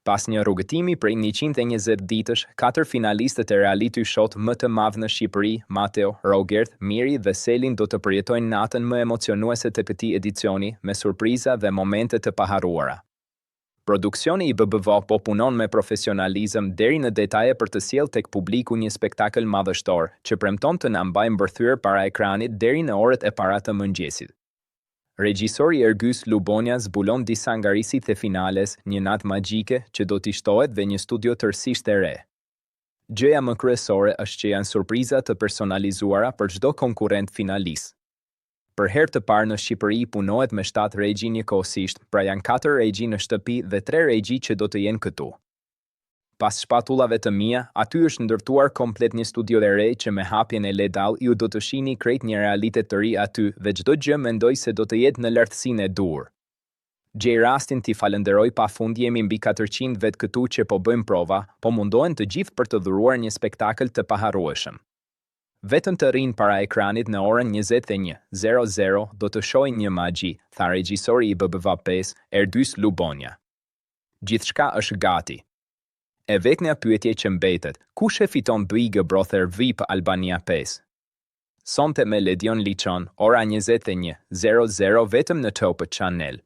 Pas një rrugëtimi prej 120 ditësh, katër finalistët e reality show më të madh në Shqipëri, Mateo, Rogert, Miri dhe Selin do të përjetojnë natën më emocionuese të këtij edicioni me surpriza dhe momente të paharruara. Produksioni i BBV po punon me profesionalizëm deri në detaje për të sjellë tek publiku një spektakël madhështor, që premton të na mbajë mbërthyer para ekranit deri në orët e para të mëngjesit. Regjisori Ergys Lubonja zbulon disa nga risitë e finales, një natë magjike që do t'i shtohet dhe një studio tërësisht e re. Gjëja më kryesore është që janë surpriza të personalizuara për çdo konkurrent finalist. Për herë të parë në Shqipëri punohet me 7 regji njëkohësisht, pra janë 4 regji në shtëpi dhe 3 regji që do të jenë këtu. Pas shpatullave të mia, aty është ndërtuar komplet një studio e re që me hapjen e Ledal ju do të shihni krejt një realitet të ri aty dhe çdo gjë mendoj se do të jetë në lartësinë e duhur. Gjej rastin t'i falënderoj pa fund jemi mbi 400 vetë këtu që po bëjmë prova, po mundohen të gjithë për të dhuruar një spektakël të paharrueshëm. Vetëm të rrinë para ekranit në orën 21:00 do të shohin një magji, tha regjisori i BBV 5, Ergys Lubonja. Gjithçka është gati. E vetmja pyetje që mbetet, kush e fiton Big Brother VIP Albania 5? Sonte me Ledion Liçon, ora 21:00 vetëm në Top Channel.